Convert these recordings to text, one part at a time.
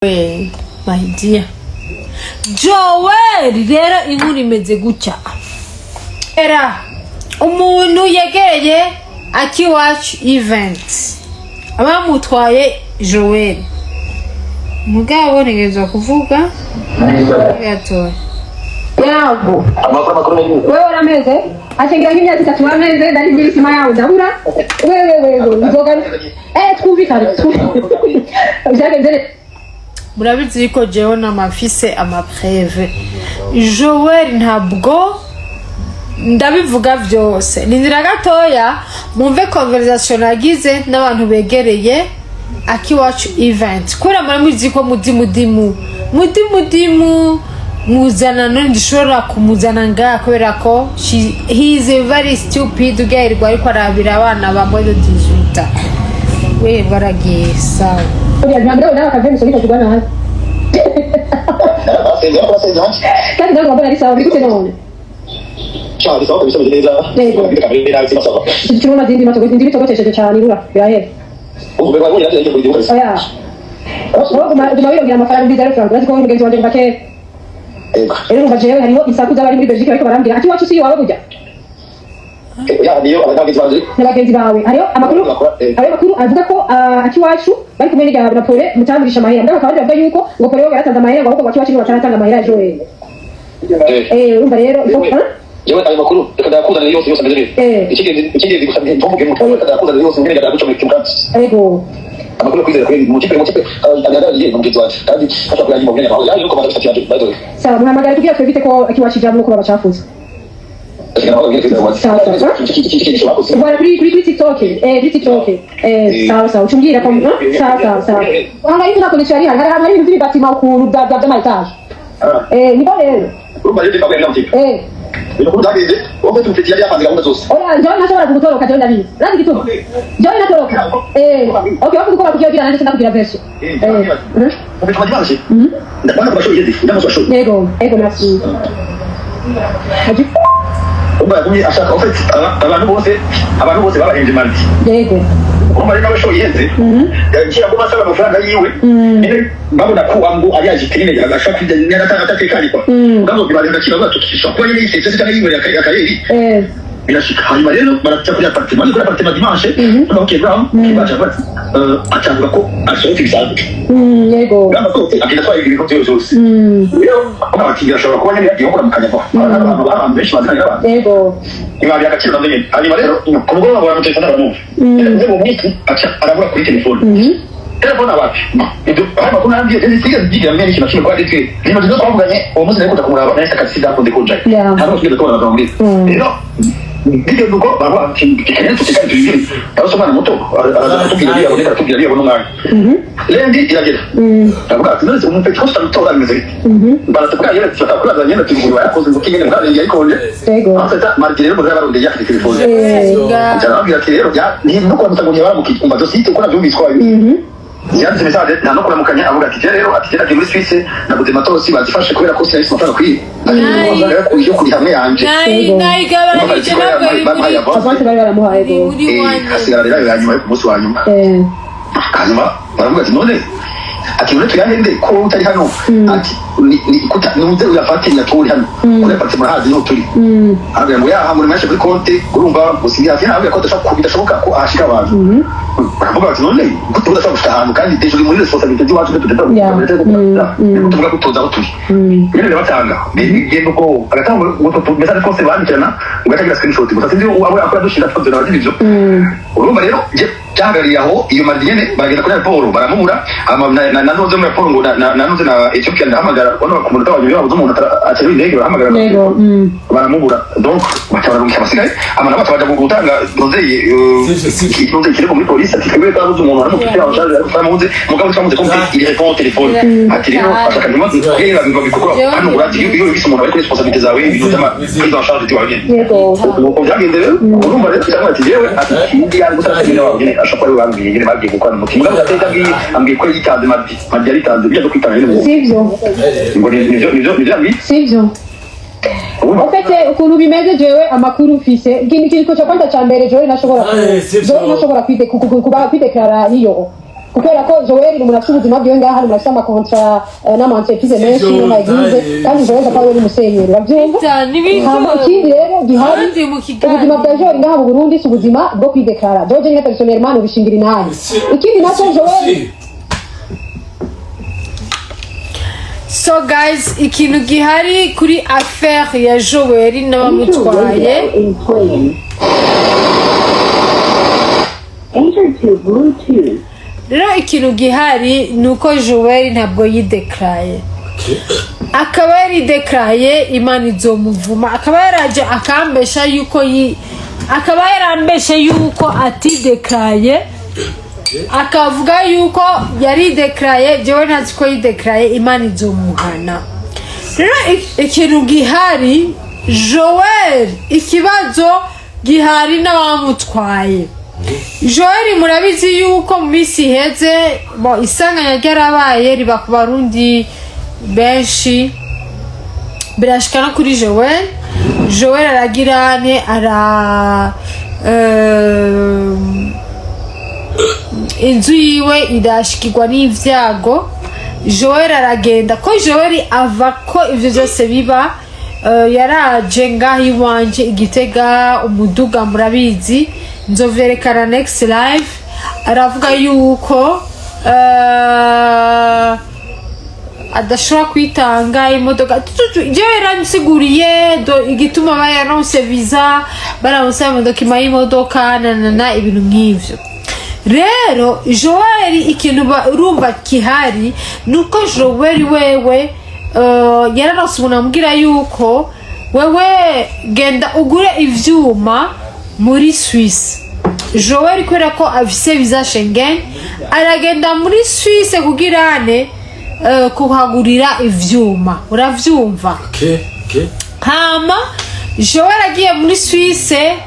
We, my dear Joel, rero inkuru imeze gutya. Era umuntu yegereye Akiwacu Event abamutwaye Joel, mugabo ntegerezwa kuvuga gatoya. Yago. Amakuru, amakuru ni Wewe urameze ashingira nk'imyaka 3 wameze ndari isima yawe ndabura wewe wewe nzoga twumvikane byagenze neza. Murabizi yuko jewe n'amafise ama preuves. Joel ntabwo ndabivuga byose, nindira gatoya mumve conversation nagize n'abantu begereye Akiwacu Event, kubera murabizi ko mudimudimu mudimudimu muzana none ndishobora kumuzana ngaha kubera ko he is a very stupid ugarirwa, ariko arabira abana ba moins de 18. We baragiye, sawa. Ntabwo nawe akavuye musoni kugwa nabi. Basenze, basenze. Kandi nawe wabona ari sawa, biri gute none? Cyane bisaba kabisa, bimeze neza. Yego. Kamere nabi sima sawa. Kirimo zindi matogo indi bitogotesheje cyane ibura birahera. Ubu bwa bwo yaje kuri kabisa. Oya, wowe guma wirongera amafaranga mbiza rero, Frank, urazi ko wowe mugenzi wanjye kuva kera. Yego. Rero urumva jewe hariho isaku z'abari muri Belgique bariko barambwira ati iwacu si iwawe burya. Ya, niyo abagenzi banje. Na bagenzi bawe hariho amakuru avuga ko Akiwacu bari kumwe n'irya na Pole mutamurisha amahera, mbega bakaba bavuga yuko ngo Pole we yaratanze amahera, ngo ahubwo ngo Akiwacu nibo bataratanga amahera ya Joel. Urumva rero hein? Yewe, ayo makuru reka ndayakuzanira yose yose ameze neza. Icyingenzi gusa ntumvuge mu reka ndayakuzanira yose ngene ndagucomeka mu kandi. Ego. Amakuru yo kwizera kweli mu kipe agaragariye mu mugenzi wacu kandi ashobora kuba yagiye mu myanya yaje nuko bafite yanjye, by the way. Sawa, muhamagare kugira twevite ko Akiwacu ijambo ko babacafuza. Sawa, sawa. Voilà, kuri TikTok, kuri TikTok, sawa sawa, ucumbwira ko hein? Sawa sawa sawa, aha nta connexion yari hari hari ibintu by'ibibatima ukuntu bya by'ama étage. Niko rero. Urumva rero ndimba kwenda mutipe. Ibintu byagenze, wowe ufite yari yapanze gahunda zose. Oya, njyewe ntashobora kugutoroka, jewe ndabizi, urazi igituma jewe natoroka. Okay, wavuga uko bakubwira, nanjye sindakubwira version. Mu bituma dimanche. Ndabona ku mashuri igeze, ndamuzi mashuri. Yego yego, merci. Haji. Urumva yagumye ashaka en fait abantu bose babahembye mardi. Urumva rero nawe show iheze. Yagiye aguma asaba amafaranga yiwe. Nyine babona ko ngo ari agité nyine ashaka kujya nyine atatekanirwa. Ubwo bibarenga kibazo tukishwa kuba nyine yisetse cyangwa yiwereye akareri. Birashika hanyuma rero baraca kuri appartement, kuri appartement dimanche okay brown kibacha bati acavuga ko asohotse bisanzwe. Yego. Gamba asohotse agenda atwaye ibintu byose byose. Rero bati ashobora kuba nyine yagiye gukora mu kanyagwa, abantu benshi baziranye n'abantu. Ntibabira agaciro nabyo nyine. Hanyuma rero ku mugoroba baramutelefona, baramwumva rero mu munsi aca arabura kuri telefone, telefone abapi ibyo hari amakuru nambwiye sinigeze ngigira mbere ikintu na kimwe, twari twe ibintu byiza twavuganye uwo munsi. Nari kuja kumuraba, nahise akazi sidakunze kujayo. Nta n'umwe twigeze tubona muri. Rero bigeze uko baravuga ati reka rero tutekane tubibwire aho umwana muto araza kutubwira ariya aboneka, aratubwira ariya abona umwanya. Lundi iragera, aravuga ati none se umupeti ko tutamutora bimeze bite? Baratubwira yewe batakubaza nyine ati ngo yakoze ngo kinyene mwana yayikonje. En fait, mardi rero mugabo barondeye yakiri telefone. Arababwira ati rero ni no kuramutsa ngo ntibaramukije, umva dosite uko nabyumvise twayo. Yanditse message nta no kuramukanya, avuga ati rero ati nagiye muri Suisse naguze matosi bazifashe kubera ko sinari amafaranga akwiye. Ati yo kuri hamwe yanje. Nayigabanije, ntabwo iri muri Avance bari baramuhaye iri go. muri wane. Hasigara rero ayo ya nyuma yo ku munsi wa nyuma. Hanyuma baravuga ati none, ati none tuyahende ko utari hano, ati ni kuta nuze uyafate nyaturi hano kuri appartement murahazi niho turi. Aravuga ngo yaha muri menshi kuri konte, urumva gusinya hafi aravuga ko adashobora bidashoboka ko ahashika abantu. Baravuga bati none gute udashobora gushika ahantu kandi déjà uri muri responsabilité z'iwacu? Tuvuga ko tuzi aho turi nyine birabatanga bigenda uko agatanga ngo message twose bandikirana ngo atagira screenshot gusa, sinzi abo akora dushira twose nabazi ivyo. Urumva rero je cyahagarariye aho iyo mardi nyene baragenda kuri aéroport baramubura. Hama na noze muri aéroport ngo na noze na Ethiopia ndahamagara ubona ku munota wa nyuma babuze umuntu atari indege barahamagara. Baramubura, donc baca bararungika abasigaye, hama nabo baca baja gutanga nozeye Sivyo, sivyo. nozeye ikirego muri polisi, ati twebwe twabuze umuntu aramufite en charge ariko twaramubuze, mugabo twamuze ko il répond au téléphone. Ati rero ashaka nyuma kubwira bikorwa hano, urazi iyo bise umuntu ari kuri responsabilité zawe, ibintu by'ama prise en charge tiwawe nyene. Uko byagenze rero, urumva rero cyangwa ati yewe ati indi yari gutanga nyine wabo nyine ashobora kuba ari bambwiye nyine bagiye gukora umuti, mugabo gateka ambwiye ko yitanze mardi, mardi yaritanze bijya no kwitanga nyine mu Sivyo. ngo nivyo ambwiye. Sivyo. Urumva? En fait, ukuntu bimeze, jewe amakuru mfise, ikintu cyo kwanza ca mbere, jewe nashobora Sivyo. jewe nashobora kuba kwideklara hiyo. Kubera ko Joel ni umuntu afite ubuzima bwiwe ngaha, ni umuntu afite ama contrats n'ama entreprises menshi Sivyo, n'ama églises, kandi Joel papa we ni musenyeri, urabyumva? Nibyo. Hama ikindi rero gihari, Kandi mu kiganiro. ubuzima bwa Joel ngaha mu Burundi si ubuzima bwo kwideklara. Joel nyine personnellement ubishingira inani. Ikindi nacyo, Joel So guys, ikintu gihari kuri affaire ya Joel n'abamutwaye. In plane. Enter to Bluetooth. Rero ikintu gihari ni uko Joel ntabwo yidekaraye. Akaba yaridekaraye, Imana izomuvuma. Akaba yaraje akambesha yuko yi akaba yarambeshe yuko atidekaraye, akavuga yuko yaridekaraye. Jewe ntazi ko yidekaraye, Imana izomuhana. Rero ikintu gihari, Joel, ikibazo gihari n'abamutwaye Joel, murabizi yuko mu minsi iheze bo isanganya ryarabaye, riba ku Barundi benshi, birashika no kuri Joel. Joel aragira ne ara inzu yiwe irashikirwa n'ivyago. Joel aragenda ko Joel ava ko ivyo byose biba, yaraje ngaho iwanje igitega umuduga, murabizi, nzovyerekana next live. Aravuga yuko adashobora kwitanga imodoka. Jewe yaransiguriye igituma bayaronse visa, baramuse ama documents y'imodoka nanana, ibintu nk'ivyo. Rero Joel, ikintu urumva kihari nuko Joel wewe yararonse umuntu amubwira yuko wewe genda ugure ivyuma muri Suisse. Joel, kubera ko afise visa Schengen, aragenda muri Suisse kugira ane kuhagurira ivyuma, uravyumva? Okay. Hama Joel agiye muri Suisse,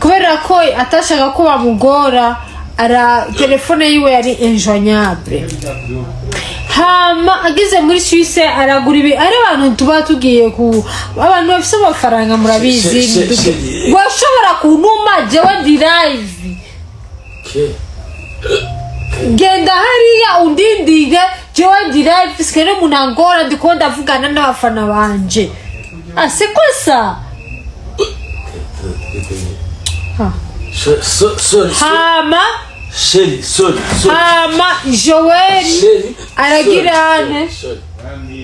kubera ko atashaka ko bamugora, ara telefone yiwe yari injoignable. Hama ageze muri Suisse aragura ibi. Ari abantu tuba tugiye ku abantu bafise amafaranga, murabizi. Washobora kuntuma jewe ndi live. Genda hariya undindire, jewe ndi live, sikene umuntu angora, ndiko ndavugana n'abafana banje. Ah, c'est quoi ça? Ah. Sorry. Hama Chérie, sorry, sorry. Hama Joel Chérie, aragira sorry, ane sorry.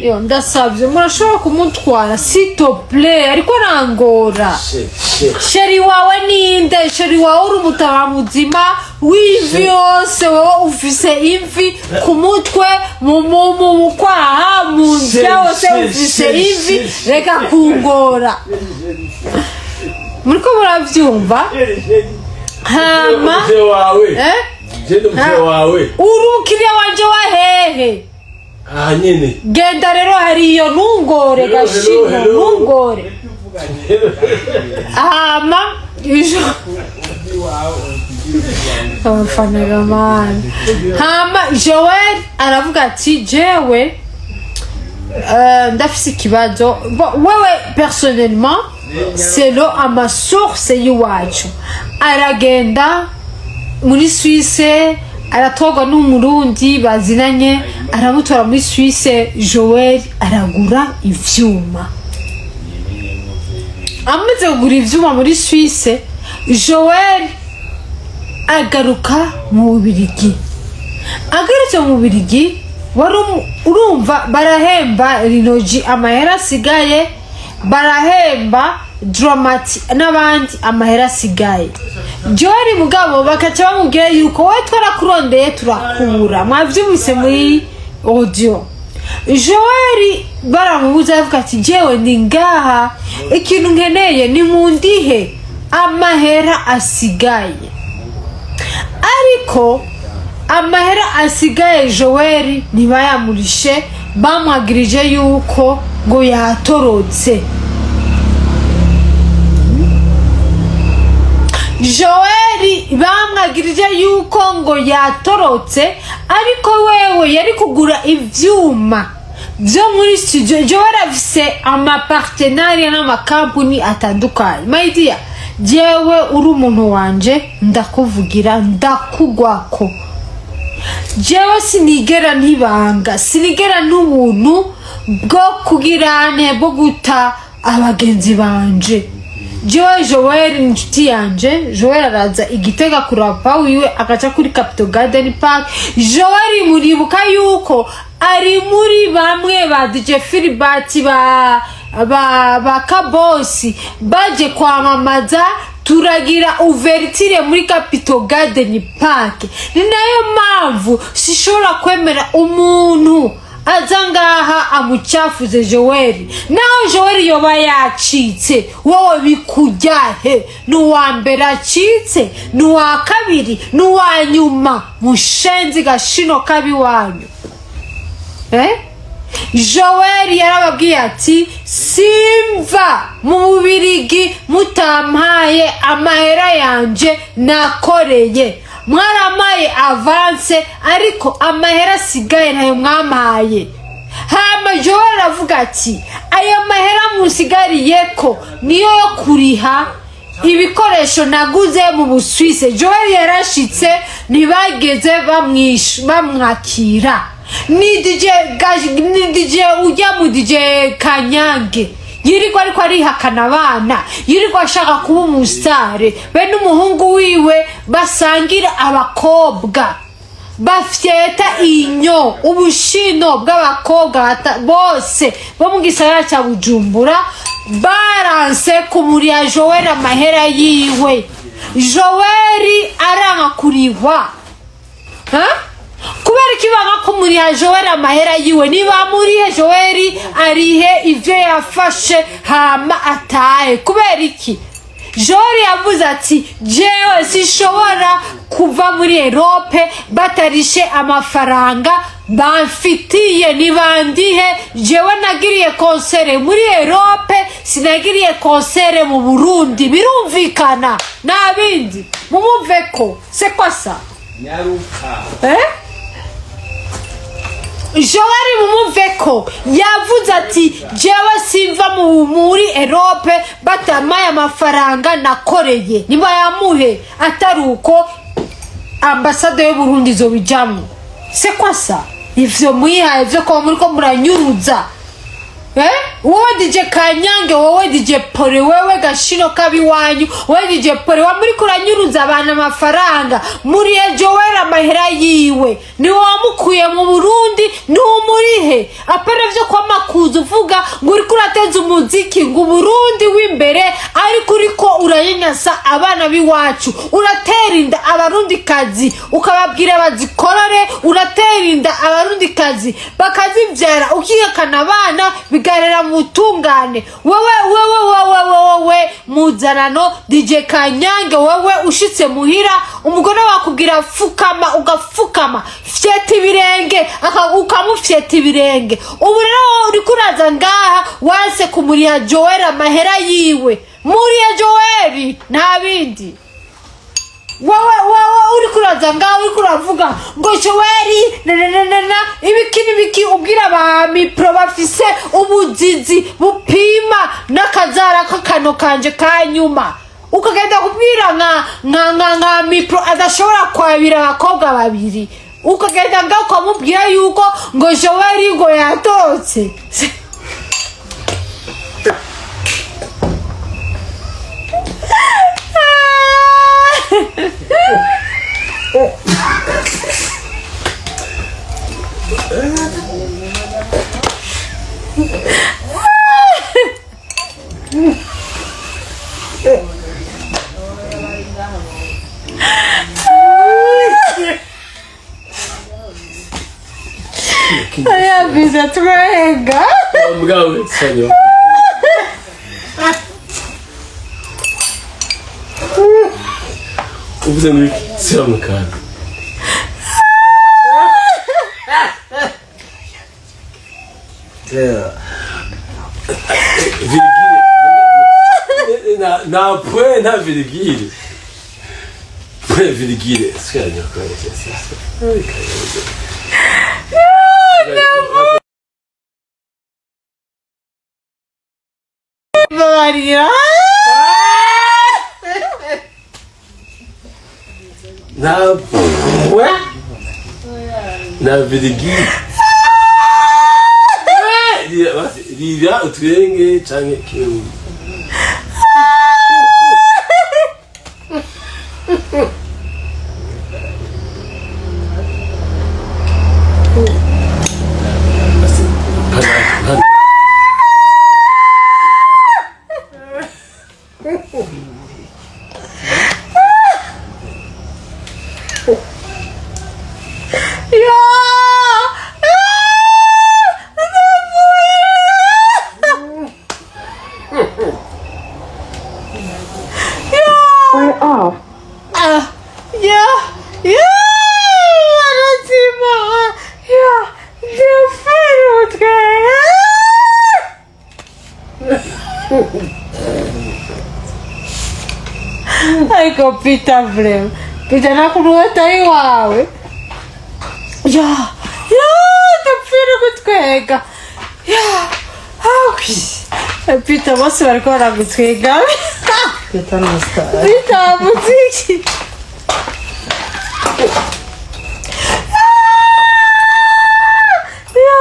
Yo, ndasabye, murashobora kumutwara, s'il te plaît, ariko arangora. Chérie, chérie. Chéri wawe ninde? Chéri wawe uri umutaba muzima w'imvi yose, wowe ufise imvi ku mutwe, mu kwaha, mu nzira hose ufise imvi. Reka kungora, muriko muravyumva? Hama Umuvyeyi wawe. Eh? Je ndi umuvyeyi wawe. Uri umukiriya wanje wa hehe? Aha nyene. Genda rero hariyo, ntungore. Hello, hello, gashino hello. Ntungore. Hama ijo abafana gamana, hama Joel aravuga ati jewe ndafise ikibazo. Bon, wewe personnellement, selon ama sources y'iwacu, aragenda muri Suisse, aratorwa n'Umurundi bazinanye, aramutora muri Suisse. Joel aragura ivyuma. Amaze kugura ivyuma muri Suisse, Joel agaruka mu Bubirigi. Agarutse mu Bubirigi, wari urumva barahemba Rinogi amahera asigaye, barahemba Dramati n'abandi amahera asigaye. Joel mugabo bakaca bamubwira yuko wowe twarakurondeye turakubura. Mwavyumvise muri audio. Joel baramubuza, avuga ati jewe ndi ngaha, ikintu nkeneye ni mundihe amahera asigaye. Ariko amahera asigaye Joel ntibayamurishe, bamwagirije yuko ngo yatorotse. Joel bamwagirije yuko ngo yatorotse, ariko wewe yari kugura ivyuma byo muri studio. Joel afise ama partenariats n'amakampuni atandukanye. My dear, jewe uri umuntu wanje, ndakuvugira, ndakugwako. Jewe sinigera ntibanga, sinigera n'ubuntu bwo kugirane bwo guta abagenzi banje. Jewe Joel ni inshuti yanje. Joel araza igitega kurapa wiwe, agaca kuri Capital Garden Park. Joel muribuka yuko ari muri bamwe ba DJ Philbert, ba Kabosi baje kwamamaza, turagira ouverture muri Capital Garden Park. Ni nayo mpamvu sishobora kwemera umuntu aza ngaha amucafuze Joel. Naho Joel yoba yacitse, wowe bikujyahe? Ni uwa mbere acitse, ni uwa kabiri, ni uwa nyuma? Mushenzi gashino kabi wanyu, eh? Joel yarababwiye ati: "Simva mu Bubirigi mutampaye amahera yanje nakoreye. Mwaramaye avance, ariko amahera asigaye ntayo mwampaye." Hama Joel aravuga ati: "Ayo mahera musigariye ko niyo yo kuriha ibikoresho naguze mu Buswise." Joel yarashitse, ntibageze bamwakira. Ni DJ ni DJ ujya mu DJ Kanyange yirirwa ariko arihakana abana, yirirwa ashaka kuba umusitare, be n'umuhungu wiwe basangira abakobwa, bafyeta inyo ubushino bw'abakobwa bose bo mu gisagara cya Bujumbura. Baranse kumuriya Joel amahera yiwe. Joel aranka kurihwa. Ha? Kubera iki banga kumuriha Joel amahera yiwe? Niba murihe Joel, arihe ivyo yafashe hama atahe. Kubera iki? Joel yavuze ati: "Jewe sishobora kuva muri Europe batarishe amafaranga bamfitiye. Nibandihe. Jewe nagiriye concert muri Europe, sinagiriye concert mu Burundi." Birumvikana, nta bindi. Mumumve ko c'est quoi ça? Nyaruka. Eh? Joel mumumve ko yavuze ati: "Jewe simva muri Europe batamaye amafaranga nakoreye." Niba yamuhe, atari uko ambasade y'Uburundi izobijamwo. C'est quoi ça? Ivyo mwihaye vyo kuba muriko muranyuruza, eh? Wowe DJ Kanyange, wowe DJ Pole, wewe gashino kabiwanyu, wowe DJ Pole wa muri kuranyuruza abantu amafaranga. Muri Joel amahera yiwe ni wamukuye mu Burundi, ni umurihe. Apana vyo kwamakuza uvuga ngo uriko urateza umuziki ngo Uburundi w'imbere, ariko uriko uranyanyasa abana b'iwacu, uratera inda Abarundikazi ukababwira bazikorore, uratera inda Abarundikazi bakazibyara, ukihakana abana bigarera mu butungane. Wewe, wewe, wewe, wewe muzanano DJ Kanyange, wewe ushitse muhira umugore wakubwira fukama ugafukama, fyeta ibirenge ukamufyeta ibirenge. Ubu rero wowe uriko uraza ngaha wanse kumuriha Joel amahera yiwe. Murihe Joel, nta bindi. Wowe, wowe uriko uraza ngaho uriko uravuga ngo Joel na na na na na ibiki n'ibiki, ubwira ba mipro bafise ubuzizi bupima n'akazara k'akano kanje ka nyuma, ukagenda kubwira nka mipro adashobora kwabira abakobwa babiri, ukagenda ngaho ukamubwira yuko ngo Joel ngo yatotse. Yabize twenga. Mugabo sanyo. Uvuze ngo iki? Sira mu kantu. Virgile. Na point na virgule. Point virgule. Sira nyoko. Babarira. Na point. Na virgule. Rira, basi, rira utwenge canke kimwe mu. Basi, pana, pana. Ya! Off. Ah, ya, ya, aratima, ya, ndapfirutwe. Ariko Peter vrema, Peter nakuntu atari wawe. Ya, ya, ndapfira gutwega. Ya, awi. Peter bose bariko baragutwega. Peter ni umustar. Peter muziki. Ya,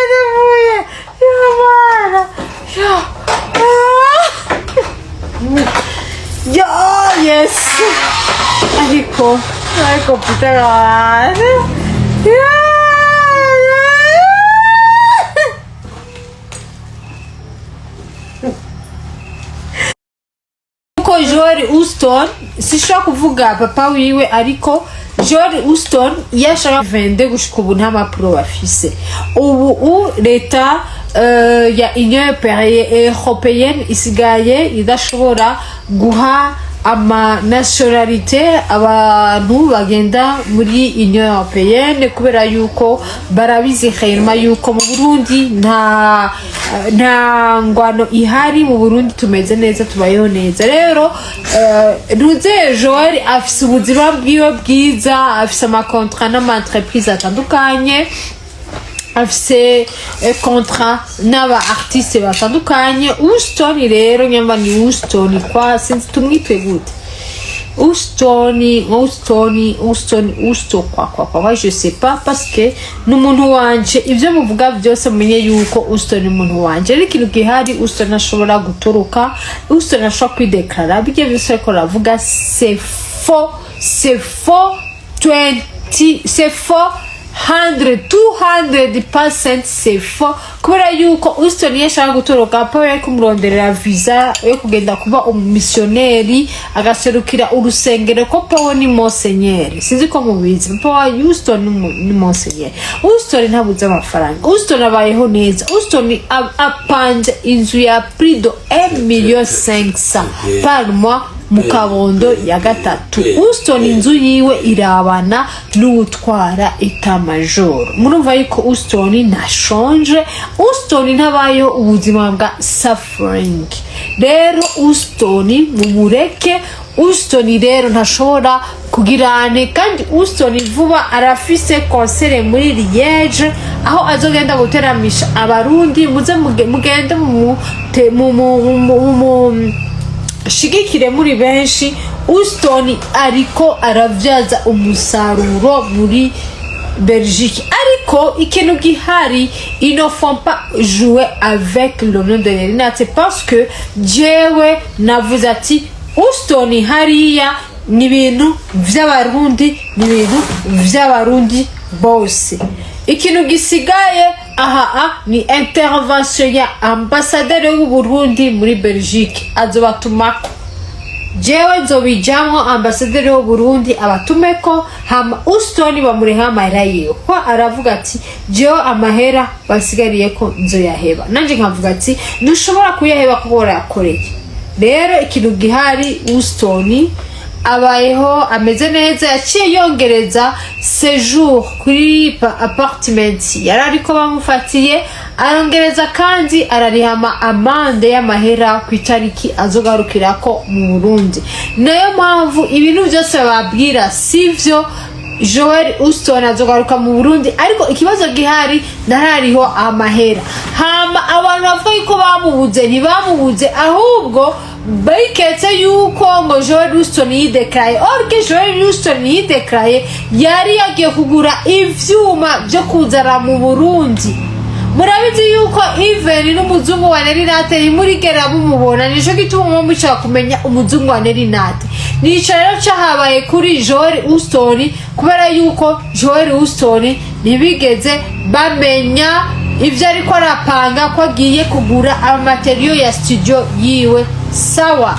ndavuye. Ya, mana. Ya. Ah. Ya, yes. Ariko Peter abantu. Ya, ya. Kuko Joel Houston sishobora kuvuga papa wiwe, ariko Joel Houston yashaka vende gushika ubu nta mpapuro bafise. Ubu leta ya Union Européenne isigaye idashobora guha ama nationalité abantu bagenda muri Union Européenne, kubera yuko barabizi réellement yuko mu Burundi nta ngwano ihari. Mu Burundi tumeze neza, tubayeho neza. Rero ntuze Joel afise ubuzima bwiwe bwiza, afise ama contrat n'ama entreprise atandukanye, afise contrat n'aba artiste batandukanye. Houston rero, nyamba ni Houston kwa sinzi tumwitwe gute, Houston, Houston, Houston, Houston kwa kwa kwa, je sais pas, parce que ni umuntu wanje. Ibyo muvuga byose, mumenye yuko Houston ni umuntu wanje. Ariko ikintu gihari, Houston ashobora gutoroka, Houston ashobora kwideklara. Bijya byose ariko aravuga, c'est faux, c'est faux, 20, c'est faux, 100, 200%, c'est faux, kubera yuko Houston iyo ashaka gutoroka, Paul yari kumuronderera visa yo kugenda kuba umumisiyoneri, agaserukira urusengero, ko Paul ni monsenyeri. Sinzi ko mubizi, papa wa Houston ni monsenyeri. Houston ntabuze amafaranga, Houston abayeho neza. Houston apanze inzu ya plus de 1 million 500 par mois mu Kabondo ya gatatu. Houston inzu yiwe irabana n'utwara état-major. Murumva yuko Houston ntashonje, Houston ntabayeho ubuzima bwa suffering. Rero Houston mumureke. Houston rero ntashobora kugirane, kandi Houston vuba arafise concert muri Liège, aho azogenda guteramisha Abarundi. Muze mugende mu shigikire muri benshi. Houston ariko aravyaza umusaruro muri Belgique, ariko ikintu gihari, ils ne font pas jouer avec le nom de Renate, parce que jewe navuze ati Houston hariya ni ibintu vy'Abarundi, ni ibintu vy'Abarundi bose. Ikintu gisigaye aha ni intervention ya ambasaderi w'u Burundi muri Belgique, azobatumako. Jewe nzobijamwo, ambasaderi w'u Burundi abatumeko, hama Houston bamureha amahera yiwe, ko aravuga ati jewe amahera basigariyeko nzoyaheba. Nanje nkavuga ati ntushobora kuyaheba kuko warayakoreye. Rero ikintu gihari, Houston abayeho ameze neza, yaciye yongereza séjour kuri appartement yari ariko bamufatiye, arongereza kandi ararihama amande y'amahera ku itariki azogarukirako mu Burundi. Nayo mpamvu ibintu byose bababwira sivyo. Joel Houston azogaruka mu Burundi, ariko ikibazo gihari, ntarariho amahera. Hama abantu bavuga yuko bamubuze, ntibamubuze, ahubwo Biketse yuko ngo Joel Houston yidekaraye, or que Joel Houston yidekaraye yari yagiye kugura ivyuma vyo kuzana mu Burundi. Murabizi yuko even n'umuzungu wa Nerinate ntimurigera mumubona. Nico gituma muba mushaka kumenya umuzungu wa Nerinate. Nico rero cahabaye kuri Joel Houston, kubera yuko Joel Houston ntibigeze bamenya ivyo ariko arapanga, ko agiye kugura amamatériaux ya studio yiwe. Sawa,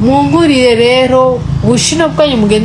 munkurire rero ubushino bwanyu mugenda.